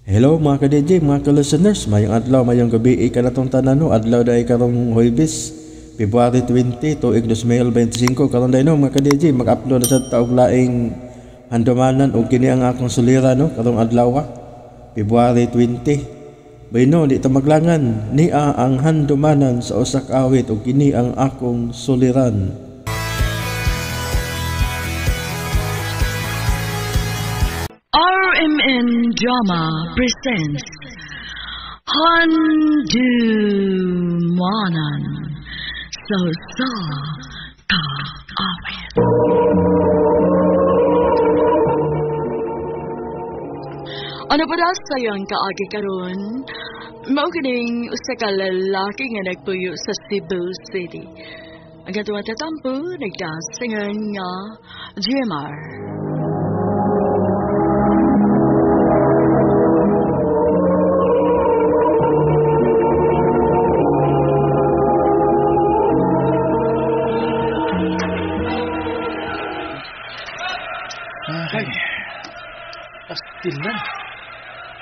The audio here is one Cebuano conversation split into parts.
Hello mga ka-DJ, mga ka-listeners, mayong adlaw, mayong gabi, kanatong tanan no, adlaw dahil karong Huwebes, February 20, tuig 2025, karon dahil no, mga ka-DJ, mag-upload na sa taog laing handumanan o kini ang akong sulira no, karong adlaw, February 20. Bayno, di ta maglangan, niya ang handumanan sa usak awit o kini ang akong suliran. RMN Drama presents Handumanan sa Usa Ka Awit. Ano pa na sayang kaagi karon? Mao kining usa ka lalaki nga nagpuyo sa Cebu City. Ang katuwa tatampo, nagdasingan nga GMR. Ay, pastilan.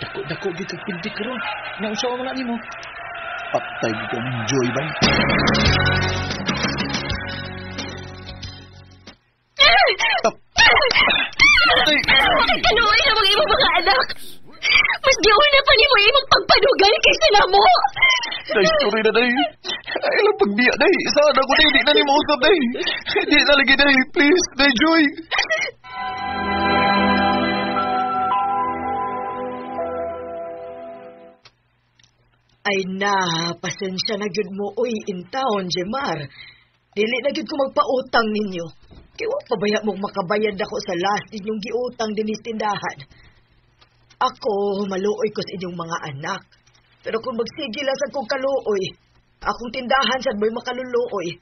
Dako-dako gid kag pindik karon. Nausa man na nimo. Patay gid ka ng joy bay. Patay. Kaluoy na mga imong mga anak. Mas giuna pa nimo imong pagpanugal kaysa namo. Day, sorry na day. Ay, lang pagbiya day. Saan ako day? Di na nimo usap day. Di na lagi day. Please, day Joy. Ay na, pasensya na gyud mo, uy, in town, Jemar. Dili na gyud ko magpautang ninyo. Kay wa pa baya mong makabayad ako sa last inyong giutang dinis tindahan. Ako, maluoy ko sa inyong mga anak. Pero kung magsigil sa kong kaluoy, akong tindahan sad mo'y makaluluoy.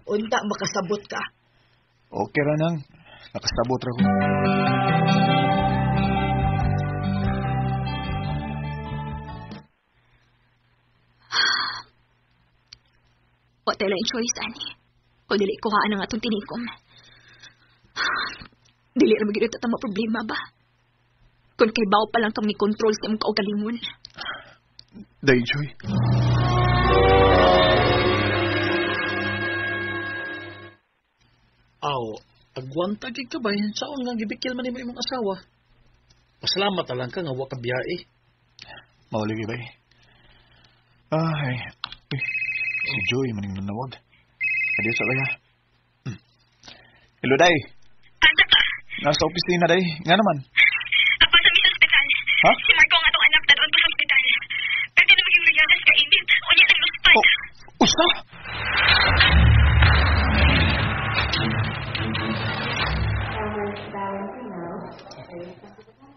Unta makasabot ka. Okay ra nang, nakasabot ra ko. Wa tayo lang choice, ani. Kung dili kuhaan ang atong tinikom. Dili ra magyud ta problema ba? Kung kay baw pa lang kang ni-control sa imong kaugalingon. Day, Joy. Aw, agwanta gid ka ba? Saon nga gibikil man nimo imong asawa? Pasalamat na lang ka nga wa ka biyae. Mauli gid bay. Ay, si Joy maning nanawag. Adiyo sa kaya. Hello, Day. Asa ka? Nasa opisina, Day. Nga naman. Apa sa mi sa ospital. Ha? Si Marco ang atong anak dadon pa sa ospital. Pwede na maging reyadas ka init. Unya nang luspad. Oh, usa?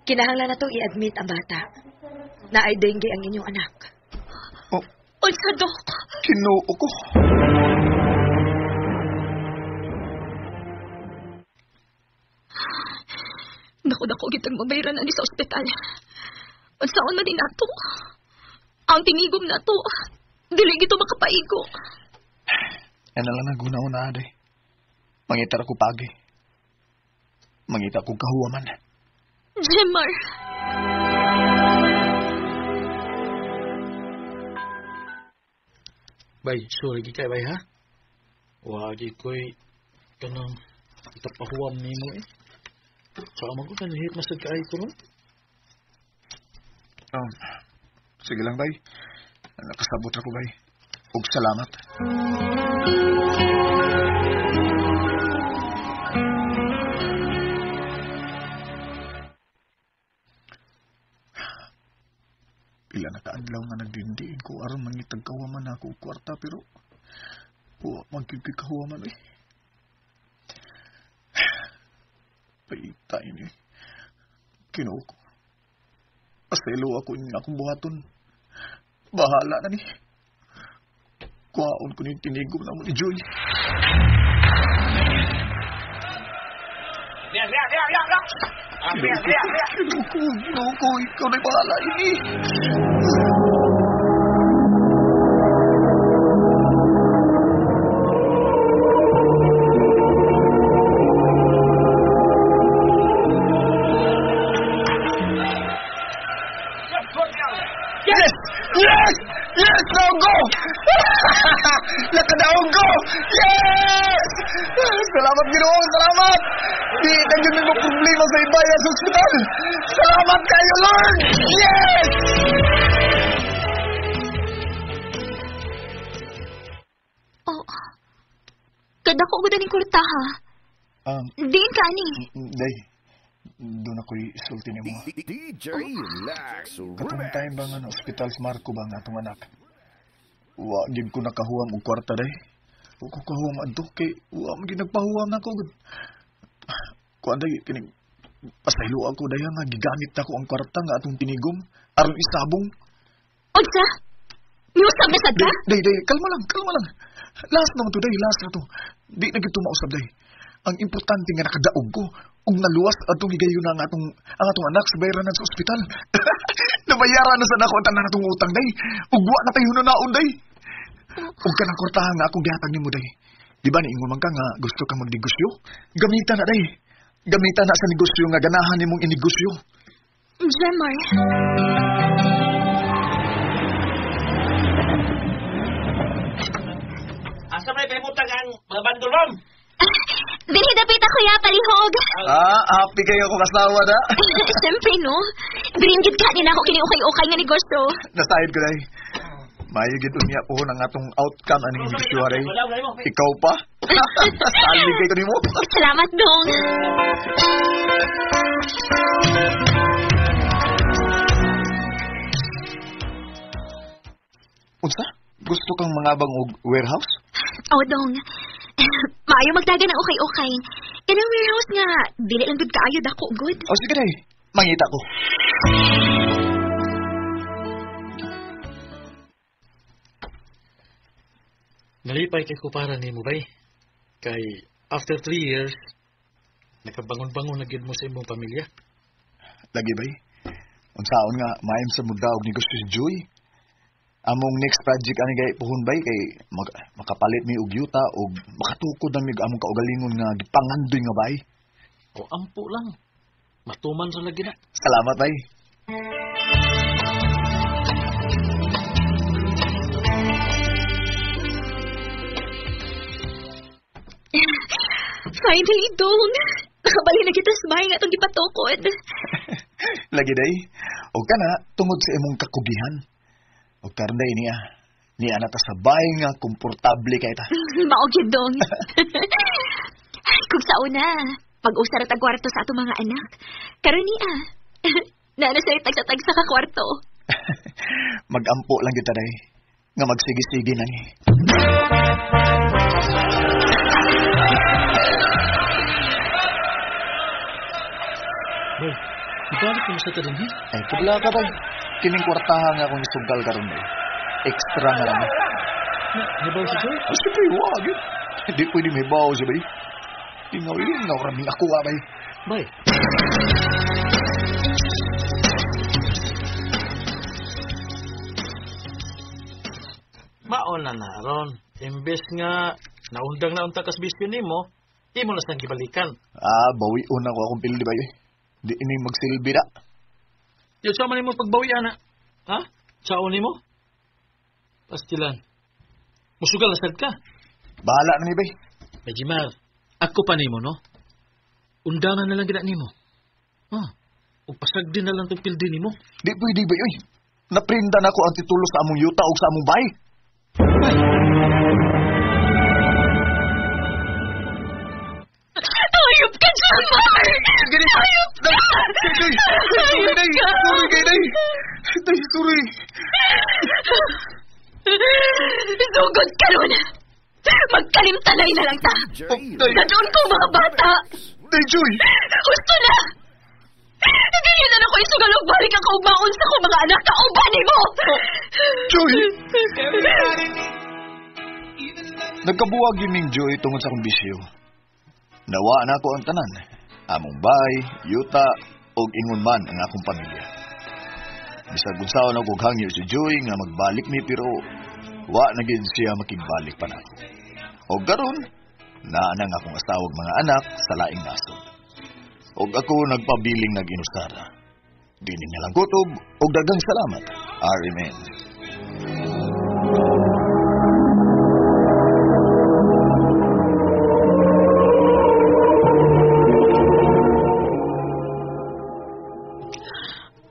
Kinahanglan na tong i-admit ang bata. Naay dengue ang inyong anak. Oh. Unsa, Dok? Kinuo ko. Dako-dako gitang mabayran ani sa ospital. Unsaon man din nato? Ang tinigom nato. Dili gito makapaigo. Yan na lang naguna-una, aday. Mangita ko pagi. Mangita ko kahuwaman. Jemar. Bay, sorry gid kay bay ha. Wagi ko'y kanang itapahuwam nimo eh. Sa amang ko kanahit masad kaay ko ron. Sige lang bay. Nakasabot ako bay. Ug salamat. Pila na kaadlaw nga nagdindiin ko aron mangitag kahuwaman ako og kwarta pero wa man gyud ko'y kahuwaman eh. Paita ini. Kinuo ko. Paselo ako ini akong buhaton. Bahala na ni. Kuhaon ko ni tinigom na mo ni Joy. Kinuo ko, kinuo ko. Ikaw na'y bahala ini. Yes! Yes! Naog ko! Nakadaog ko! Yes! Salamat, Ginoo! Salamat! Di na yun may problema sa ibaya sa ospital! Salamat kayo, Lord! Yes! Oh. Kadako ko daning kwarta ha. Diin ka ani. Day, doon ako'y isulti ni mo. DJ Lax Katong time ba nga na ospital sa Marco ba nga atong anak? Wa gid ko nakahuwam og kwarta day. Wa ko kahuwam adto kay wa man gid nagpahuwam nako gud. Kuan day kining pasaylo ako day nga gigamit nako ang kwarta nga atong tinigom aron isabong. Unsa? Miusab na sad ka? Day, day, kalma lang, kalma lang. Last naman to day, last na to. Di na gid mausab day. Ang importante nga nakadaog ko ug naluwas atong higayon na ang atong anak sa bayranan sa ospital. Nabayaran na sa nako ang tanan natong utang day. Ug wa na tayo naon day. Ug kanang kwartahan nga akong gihatag nimo day. Di ba niingon man ka nga gusto kang magnegosyo? Gamita na day. Gamita na sa negosyo nga ganahan nimong inegosyo. Jemar. Asa may pahimutang ang mga bandol, ma'am? Dili dapit ako ya, palihog. Ah, happy kayo kung asawa na. Siyempre, no? Dream gid ka ni nako kini ukay-ukay nga negosyo. Nasayod ko day. Maayo gid unya po ang atong outcome aning negosyo aray. Ikaw pa? Salig kay ko nimo. Salamat, dong. Unsa? Gusto kang mangabang og warehouse? Oh, dong. Maayo magdagan ang ukay-ukay. Kanang warehouse nga, dili lang gud kaayo dako gud. O sige day, mangita ko. Nalipay kay ko para nimo bay. Kay after 3 years, nakabangon-bangon na gyud mo sa imong pamilya. Lagi bay. Unsaon nga maayom sa muda og negosyo si Joy. Among next project ani gay puhon bay kay makapalit mi og yuta og makatukod na mi og among kaugalingon nga gipangandoy nga bay. O ampo lang. Matuman sa lagi na. Salamat bay. Finally, dong. Nakabali na kita sa bahay nga itong gipatukod. Lagi day. Og kana tungod sa imong kakugihan. Og karon day niya. Niya na ta sa bahay nga komportable kay ta. Mao gyud dong. Kung sa una, pag-usa ra tag kwarto sa atong mga anak. Karon niya. Naa na siya tagsa-tagsa ka kwarto. Magampo lang gyud ta day. Nga magsigi-sige na ni. Bay, ibalik mo sa ta dinhi. Ay, pugla ka bay. Kining kwartahan nga akong isugal karon bay. Extra na lang. Hibaw si Joy? Oh, siyempre, wag yun. Hindi pwede may baw siya bay. Ingaw-ingaw rami ako bay. Bay. Maon na na ron. Imbes nga naundang na unta kas bisyo nimo, imo na sang gibalikan. Ah, bawion ako akong pildi bay. Di ini magsilbi na. Yo, sa man nimo pagbawian na. Ha? Sao nimo? Pastilan. Musugal na sad ka. Bahala na ni bay. Bay Jimar, ako pa nimo no. Undangan na lang gina nimo. Ha? Ug pasagdi na lang tong pildi nimo. Di pwede bay oy. Naprinda na ko ang titulo sa among yuta ug sa among bay. Ayop ka, Jemar! Ayop ka! Sorry, day! Sorry, kay day! Day, sorry! Sugod ka ron! Magkalimtanay na lang ta! Nadoon ko mga bata! Day, Joy! Gusto na! Hindi na ako isugalog balik ang kaugmaon sa kong mga anak. Kauban mo! Joy! Nagkabuwag yun ning Joy tungod sa akong bisyo. Nawa na ako ang tanan. Among bay, yuta, og ingon man ang akong pamilya. Bisag unsaon ako og hangyo si Joy nga magbalik mi pero wa na gid siya makigbalik pa nako. Og karon, naa na nga akong asawa ug mga anak sa laing nasod. Og ako nagpabiling nag-inusara. Dili na lang kutob og daghang salamat. Amen.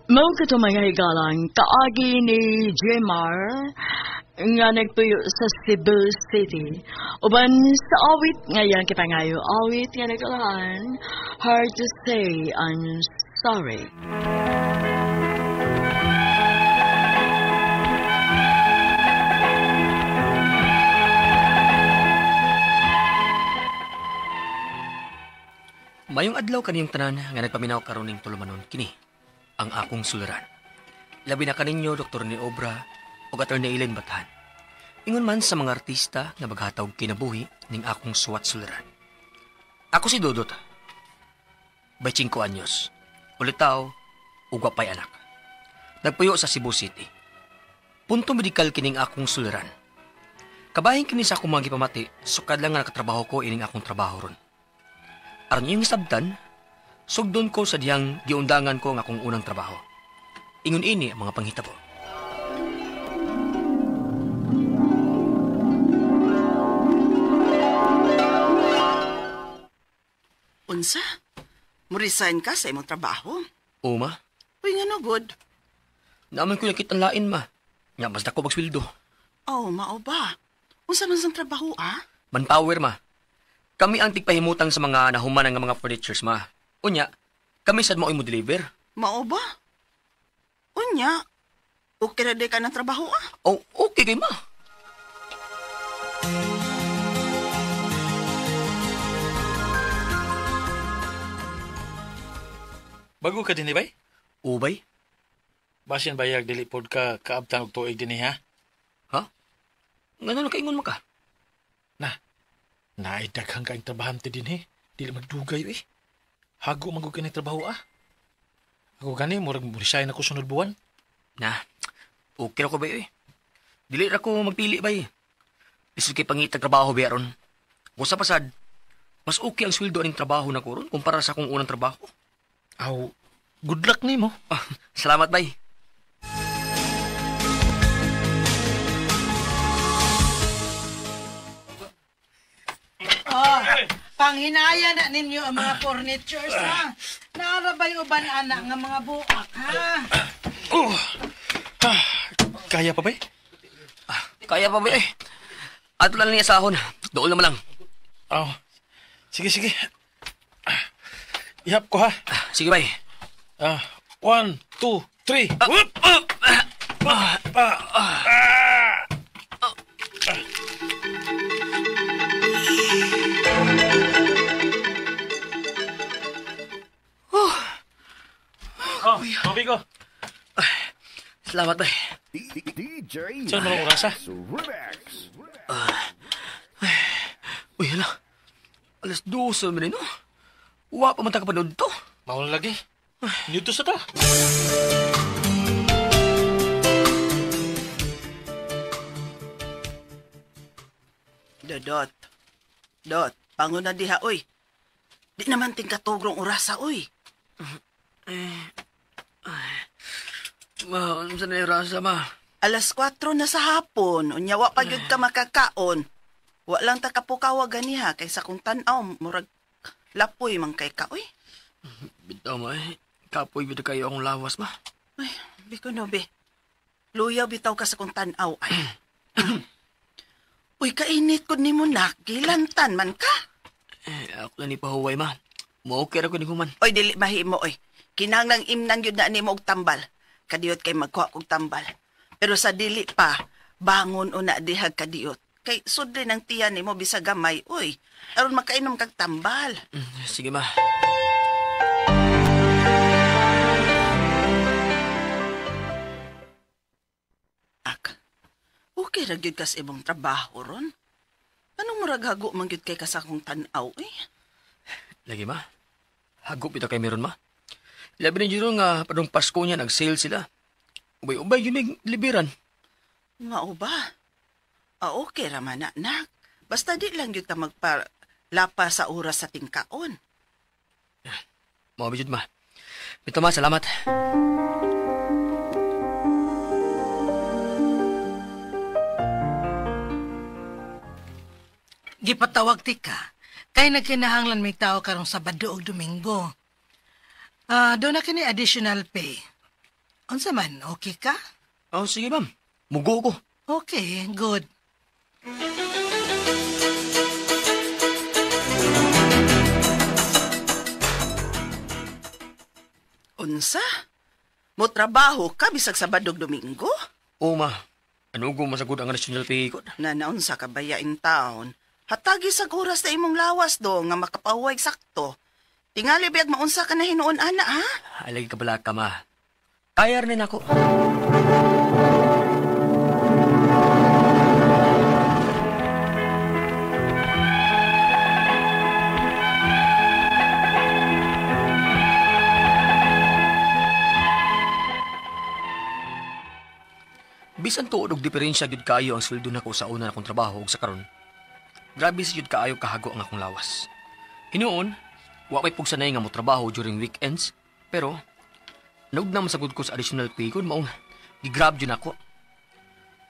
Mao kato mga higalang kaagi ni Jemar nga nagpuyo sa Cebu City. Uban sa awit ngayang kipangayo, awit nga nagkalahan, Hard to Say I'm Sorry. Mayong adlaw kaniyong tanan nga nagpaminaw karon ning tulumanon kini ang akong suliran. Labi na kaninyo Dr. ni Obra ug Attorney Eileen Bathan. Ingon man sa mga artista nga maghataw kinabuhi ning akong suwat suliran. Ako si Dodot. 25 anyos. Ulitaw ug wapay anak. Nagpuyo sa Cebu City. Punto medikal kining akong suliran. Kabahin kini sa akong mga gipamati, sukad lang nga nakatrabaho ko ining akong trabaho ron. Aron iyong sabtan, sugdon ko sa dihang giundangan ko ang akong unang trabaho. Ingon ini ang mga panghitabo. Unsa? Mo-resign ka sa imong trabaho? Oo, ma. Uy, nga no, good. Naaman ko nakita ang lain, ma. Nga, basta ko magsweldo. Oh, mao ba? Unsa man sang trabaho, ah? Manpower, ma. Kami ang tigpahimutang sa mga nahuman nga mga furnitures, ma. Unya, kami sad mao'y mo deliver. Mao ba? Unya, okay na di ka ng trabaho, ah? Oh, okay kay ma. Bago ka din, bay? Ubay? Basin bayag, dili pod ka kaabtan og tuig din, ha? Ha? Ngano nakaingon mo ka? Na, naidaghang kaing trabahante din, he. Dili magdugay, eh. Hago man gud kini trabaho, ah. Ako gani, murag resign ako sunod buwan. Na, okay ra ko bay, eh. Dili ra ko magpili, bay. Lisod kay pangitag trabaho, bay, aron. Kung sa pasad, mas okay ang sweldo aning trabaho na ko ron kumpara sa akong unang trabaho. Aw, good luck nimo. Ah, salamat, bay. Oh, panghinaya na ninyo ang mga furnitures, ha? Naarabay uban, anak, nga mga buak, ha? Oh, ah, kaya pa, bay? Ah, kaya pa, bay. Ato lang niya sahon. Dool naman lang. Oh, sige, sige. Ihap ko, ha? Sige, bay. 1, 2, 3. Whoop! Oh, tubig ko. Salamat, bay. DJ Saan mo oras, ha? Remix. Uy, hala. 12:00 man, no? Wa pa man ta kapanood to. Mawala lagi. Nito sa ta. Dodot. Dot, bangon na diha, oy. Di naman tingkatugrong orasa, oy. Ma, ano sa na ma? 4:00 na sa hapon. Unya, wa pa gyud ka makakaon. Wa lang ta kapukawa ganiha kaysa kung tan-aw, murag lapoy man kay ka, oy. Bitaw, ma, eh. Kapoy bitaw kayo akong lawas, ma. Ay, biko no, be. Luyaw bitaw ka sa kung tan-aw, ay. Uy, kainit ko ni mo nak. Gilantan man ka. Eh, ako na ni pahuway, ma. Mo-okay ra ko ni human. Oy, dili mahimo, oy. Kinahanglang imnan yun na ni mo og tambal. Kadiyot kay magkuha kog tambal. Pero sa dili pa, bangon o na dihag kadiyot. Kay sudli ng tiyan nimo bisag gamay, oy. Aron makainom kag tambal. Sige, ma. Ak, okay ra gyud ka sa imong trabaho ron. Anong murag hago man gyud kay ka sa akong tan-aw, eh? Lagi, ma. Hago bitaw kay meron, ma. Labi na yun nga, padung Pasko niya, nag-sale sila. Ubay-ubay, yun yung libiran. Mao ba? Ah, okay ra man, anak. Basta di lang yun ta magpalapa sa oras sa tingkaon. Mao ba yun, ma? Bitaw, ma, salamat. Gipatawag ti ka. Kay nagkinahanglan may tao karong Sabado og Domingo. Doon na kini additional pay. Unsa man, okay ka? Oh, sige ma'am. Mugo ko. Okay, good. Unsa? Mo trabaho ka bisag Sabado ug Domingo? Oo ma, ano ko masagod ang national pay ko? Nanaunsa ka baya in town? Hatagi sa oras na imong lawas do nga makapahuway sakto. Tingali biyag maunsa ka na hinuon ana ha? Ay lagi ka bala ka ma. Kaya rin ako. Bisan tuod og diferensya gyud kaayo ang sweldo nako sa una nakong trabaho ug sa karon. Grabe sa gyud kaayo kahago ang akong lawas. Hinuon, wa may pugsanay nga mo trabaho during weekends, pero naugna man sagud ko sa additional pay ko maong gigrab jud nako.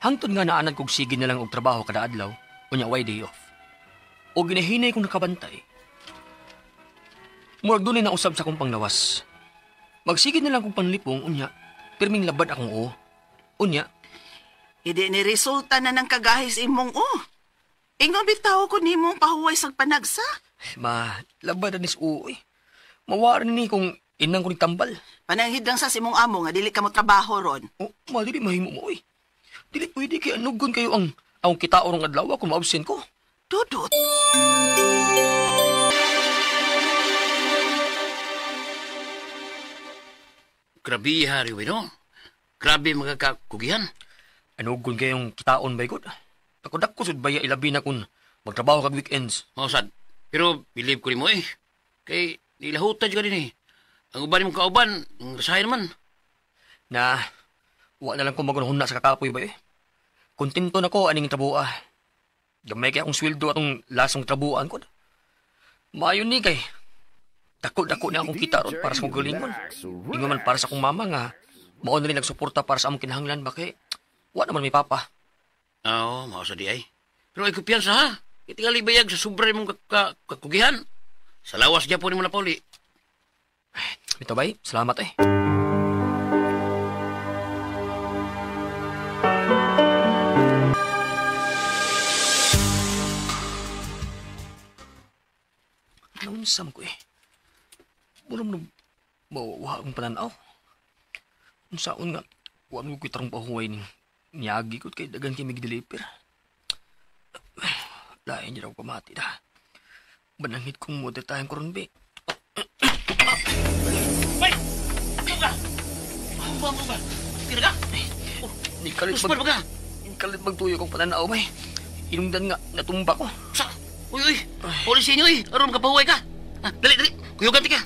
Hangtod nga naanad kog sige na lang og trabaho kada adlaw, unya way day off. O ginahinay kong nakabantay. Murag dunay nausab sa akong panglawas. Magsigid na lang kong panlipong unya, pirming labad akong o. Unya, hindi ni resulta na ng kagahis imong o. Ingon bitaw ko nimong pahuway sa panagsa. Ma, labad na nis o eh. Mawaran ni kung inang ko ni tambal. Pananghid lang sa simong amo nga dili ka mo trabaho ron. Oh, ma, dili mahimo mo eh. Dili pwede kay anugon kayo ang kita orong adlaw kung ma-absent ko. Dudot. Grabe hari no? Grabe magkakakugihan. Anugon kayong kitaon ba ikot? Takot-dako sud baya ilabi na kung magtrabaho kag weekends. Oh, sad. Pero believe ko nimo eh. Kay nilahutan ka din eh. Ang uban mong kauban, ang rasahin naman. Na, wa na lang ko magunahuna sa kakapoy ba eh. Kontento na ko aning trabuha. Gamay kay akong sweldo atong lasong trabuhan ko. Maayon ni kay. Dako-dako na akong kita ron para sa kong galingon. Ingon man para sa akong mama nga. Mao na rin nagsuporta para sa among kinahanglan ba kay wa naman may papa. Oo, mao sa di ay. Pero ay kumpiyansa ha. Itingali bayag sa sobra mong kakugihan. Sa lawas gyapon nimo na pauli. Ito bay, salamat eh. Naunsam ko eh. Mura mo mawawa akong pananaw. Unsaon nga, wa mo ko'y tarong pahuway ning niyagi ko kay dagan kay migdeliver. Lain niya raw pamati na. Banangit kong model tayong karon be. Bay! Ano ka? Ano ba? Tira ka? Nikalit mag... Nikalit magtuyo kong pananaw bay. Inungdan nga, natumba ko. Sa! Uy, uy! Polisi niyo eh! Aron makapahuway ka! Ah, dali, dali! Kuyugan ka!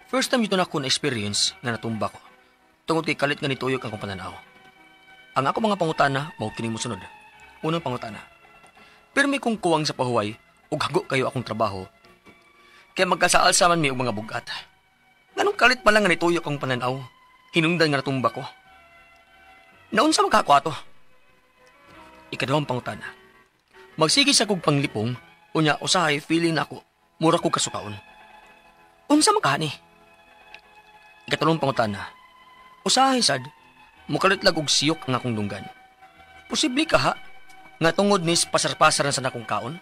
First time ito na ako na-experience nga natumba ko. Tungod kay kalit nga nituyok ang akong pananaw. Ang ako mga pangutana, mao kining mosunod. Unang pangutana. Pirmi kong kuwang sa pahuway, ug hago kayo akong trabaho. Kaya magkasaal-sa man mi og mga bugat. Nganong kalit pa lang nga nituyok ang pananaw, hinungdan nga natumba ko. Naunsa magkako ato? Ikaduhang pangutana. Magsige sa kog panglipong, unya usahay feeling nako, mura ko kasukaon. Unsa makani? Ikatulong pangutana. Usahay sad, mukalit lag og siyok ang akong dunggan. Posible ka ha, nga tungod nis pasar-pasar na sa nakong kaon?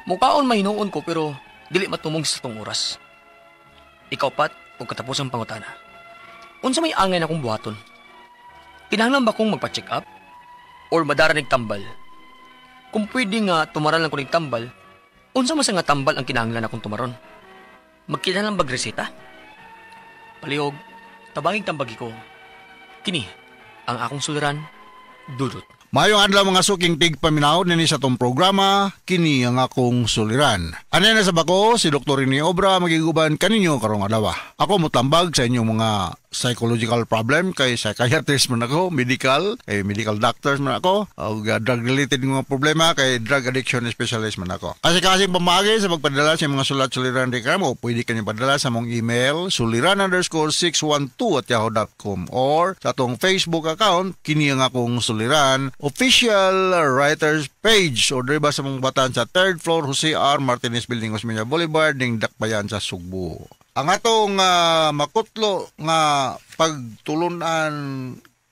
Mukaon mahinuon ko pero dili matumong sa tong oras. Ikaw pat, ug katapusang pangutana. Unsa may angay na akong buhaton? Kinahanglan ba kong magpa-check up? Or madara nig tambal? Kung pwede nga tumaran lang ko nig tambal, unsa man sa nga tambal ang kinahanglan akong tumaron? Magkinahanglan bag reseta? Palihog, tabangig tambagi ko. Kini, ang akong suliran, Dudut. Maayong adlaw mga suking tigpaminaw nini sa tong programa, kini ang akong suliran. Anay na sa bako, si Dr. Rene Obra magiguban kaninyo karong adlaw. Ako motambag sa inyong mga Psychological problem kay psychiatrist man ako, medical kay medical doctors man ako, og drug related nga problema kay drug addiction specialist man ako. Kasi pamagi sa pagpadala sa mga sulat suliran reklamo, pwede kanyo padala sa mong email suliran_612@yahoo.com or sa atong Facebook account kini ang akong Suliran official writers page or diri ba sa mong batan sa third floor, Jose R. Martinez Building, Osmeña Boulevard, ning Dakbayan sa Sugbo. Ang atong makutlo nga pagtulunan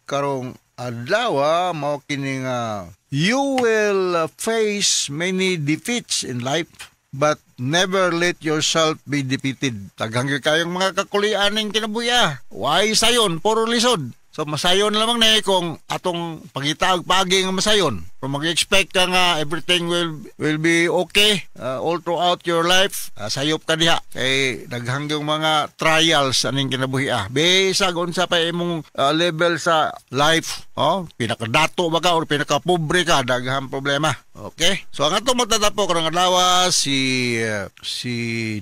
karong adlaw mao kini nga you will face many defeats in life, but never let yourself be defeated. Daghang gyud kayong mga kakulian ning kinabuhi. Way sayon, puro lisod. So masayon lamang na kung atong pangitaag pagi nga masayon. Kung mag-expect ka nga everything will be okay all throughout your life, sayop ka diha. Kay daghang yung mga trials aning kinabuhi ah. Bisag unsa pa imong level sa life, oh, pinakadato ba ka or pinakapobre ka, daghang problema. Okay? So ang atong magtatapo karong adlaw si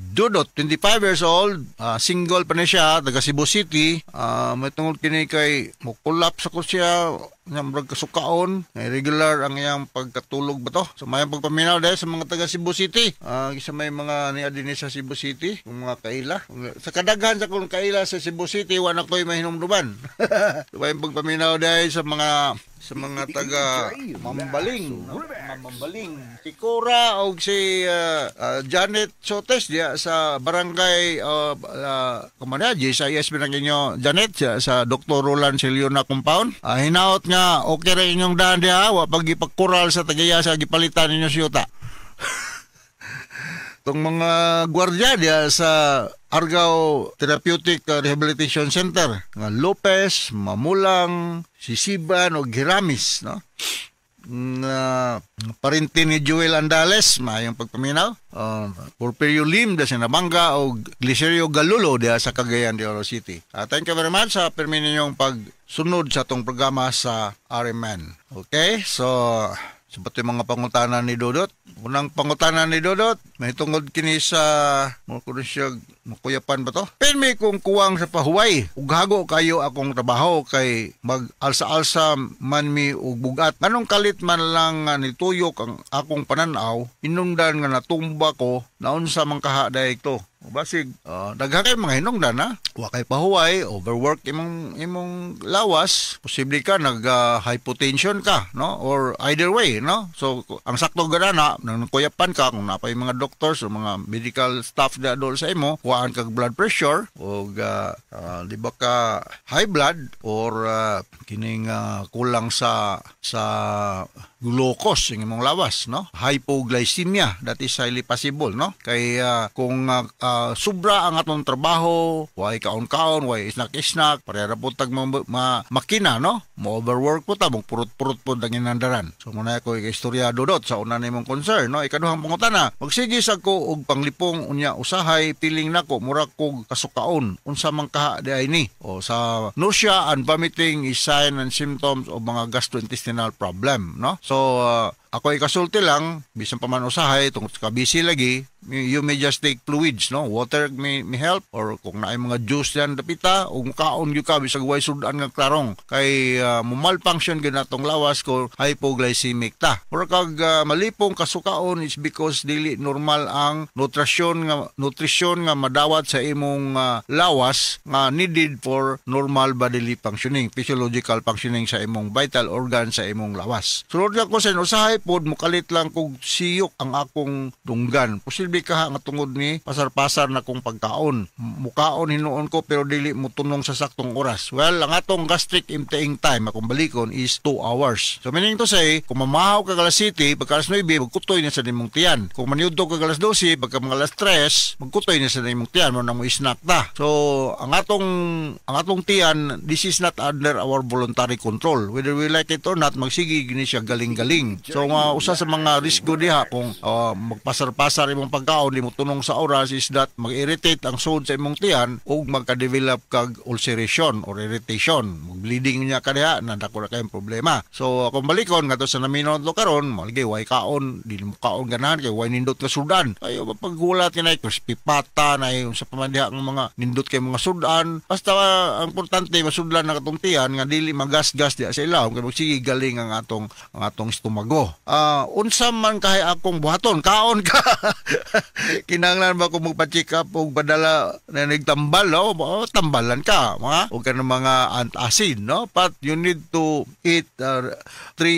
Dudot, 25 years old, single pa ni siya, taga Cebu City. May tungod kini kay mo-collapse ako siya nga murag kasukaon, regular ang iyang pagkatulog ba to. So may pagpaminaw dahil sa mga taga Cebu City. Isa may mga niya din sa Cebu City, kung mga kaila. Sa kadaghan sa kung kaila sa Cebu City, wala ko'y mahinumduman. So may pagpaminaw dahil sa mga taga Mambaling, no? Mambaling. Si Cora og si Janet Sotes diya sa barangay kumana sa ISB ng inyo Janet sa Dr. Roland Siliona compound. Hinaot nga okay ra inyong daan diha, wa pag ipagkural sa tagaya sa gipalitan ninyo siyuta. Tong mga gwardiya diya sa Argao Therapeutic Rehabilitation Center nga Lopez, Mamulang, Sisiban o Giramis, no? Na parinti ni Joel Andales, maayong pagpaminaw. Porfirio Lim da sa Nabanga o Glicerio Galulo diha sa Cagayan de Oro City. Thank you very much sa pirmi ninyong pagsunod sa atong programa sa RMN. Okay, so sa pati mga pangutana ni Dodot. Unang pangutana ni Dodot, may tungod kini sa mo kuno siya makuyapan ba to? Pirmi kong kuwang sa pahuway. Ug hago kayo akong trabaho kay mag-alsa-alsa man mi og bugat. Anong kalit man lang nga nituyok ang akong pananaw, hinungdan nga natumba ko, naunsa man kaha dahil to. Basig daghan kay mga hinungdan ha. Wa kay pahuway, overwork imong lawas, posible ka nag hypotension ka, no? Or either way, no? So ang sakto gana nang kuyapan ka kung napay mga doctors o mga medical staff da dol sa imo, kuhaan kag blood pressure o di ba ka high blood or kining kulang sa glucose ng imong lawas, no? Hypoglycemia, that is highly possible, no? Kay kung sobra ang atong trabaho, way kaon-kaon, way snack-snack, pareha po tag makina, no? Mo overwork po ta, mo purot-purot po ang inandaran. So muna ko istorya, Dodot, sa una nimong concern, no? Ikaduhang pangutana, magsige sa ko og panglipong unya usahay piling nako mura kog kasukaon. Unsa man kaha di ay ni? O sa nausea and vomiting is sign and symptoms of mga gastrointestinal problem, no? So ako ikasulti lang, bisan pa man usahay tungod sa busy lagi, you may just take fluids, no? Water may help or kung naay mga juice yan dapita o kaon gyud ka bisag way sudan nga klarong kay mo malfunction gyud natong lawas ko hypoglycemic ta. Mura kag malipong kasukaon is because dili normal ang nutrisyon nga madawat sa imong lawas nga needed for normal bodily functioning, physiological functioning sa imong vital organ sa imong lawas. Sunod ka ko sen usahay pod mukalit lang kog siyok ang akong dunggan. Posible ka nga tungod ni pasar-pasar na kong pagkaon. Mukaon hinuon ko pero dili mo tunong sa saktong oras. Well, ang atong gastric emptying time akong balikon is 2 hours. So meaning to say, kung mamahaw ka alas 7, pagka alas 9, magkutoy na sa nimong tiyan. Kung maniudto ka alas 12, pagka mga alas 3, magkutoy na sa nimong tiyan mo na mo snack ta. So ang atong tiyan, this is not under our voluntary control. Whether we like it or not, magsige gini siya galing-galing. So Ang usa sa mga risgo diha kung magpasar-pasar imong pagkaon, di mo tunong sa oras, is that mag-irritate ang sud sa imong tiyan ug magka-develop kag ulceration or irritation. Mag-bleeding niya ka diha, na dako na kayong problema. So kung balikon ngadto sa naminaw to karon, malagi way kaon, di mo kaon ganahan kay way nindot nga sudan. Ayo paggulat kinay crispy pata na yung sa pamandiha ng mga nindot kay mga sudan. Basta ang importante masudlan na katong tiyan nga dili magasgas diha sa ilawom kay magsige galing ang atong estomago. Unsa man kahay akong buhaton, kaon ka. Kinahanglan ba ko magpa-check up og padala na nagtambal, no? Oh, tambalan ka, mga og kanang mga antacid, no? But you need to eat 3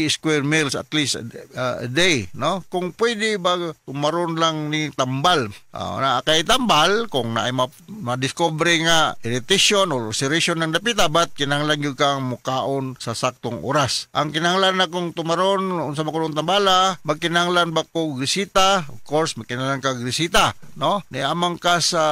square meals at least a day, no? Kung pwede ba tumaron lang ni tambal. Na kay tambal kung naay ma-discover nga irritation or ulceration ng dapita, but kinahanglan gyud kang mukaon sa saktong oras. Ang kinahanglan na kung tumaron unsa man kuno tambala, magkinahanglan ba ko resita? Of course, magkinahanglan ka resita, no? Niamang ka sa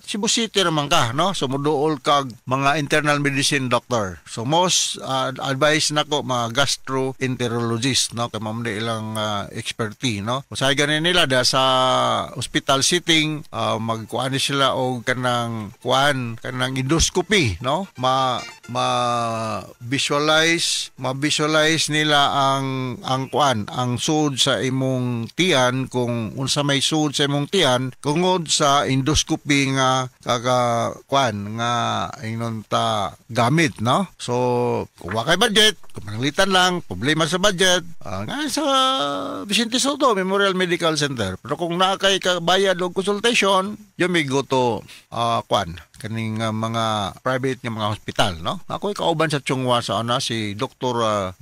Cebu City naman ka, no? So moduol kag mga internal medicine doctor. So most advice nako mga gastroenterologist, no? Kay mao man ilang expertise, no? Usahay gani nila da sa hospital setting, magkuan ni sila og kanang kuan, kanang endoscopy, no? Ma ma visualize ma-visualize nila ang kuan, ang sud sa imong tiyan, kung unsa may sud sa imong tiyan tungod sa endoscopy nga kaka kuan nga ingnon ta gamit, no? So kung wa kay budget, kung pananglitan lang problema sa budget, nga sa Vicente Sotto Memorial Medical Center. Pero kung naa kay kabayad og consultation, you may go to kuan kaning mga private nga mga hospital, no? Ako kauban sa Chong Hua sa ana si Dr.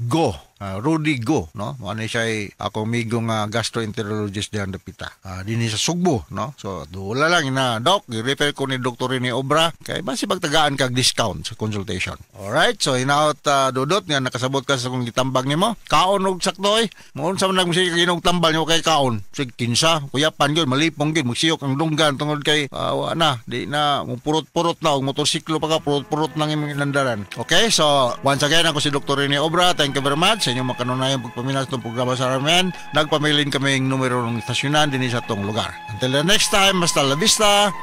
Go, Rudy Go, no? Mo ani siya ako amigo nga gastroenterologist diyan dapita. Dinhi sa Sugbo, no? So dula lang ina, doc, i-refer ko ni Dr. Rene Obra kay basi pagtagaan kag discount sa consultation. Alright, so hinaot dudot nga nakasabot ka sa kung gitambag nimo. Kaon og sakto oy. Mo unsa man nagmusika ginog tambal nimo kay kaon. Sig kinsa, kuyapan gyud, malipong gyud, magsiyok ang dunggan tungod kay wa na, di na mupurot-purot na og motorsiklo pa ka, purot-purot nang imong inandaran. Okay, so once again ako si Dr. Rene Obra. Thank you very much sa inyong makanunayang pagpaminaw sa itong programa sa RMN. Nagpamilin kaming numero ng istasyonan dinhi sa atong lugar. Until the next time, hasta la vista.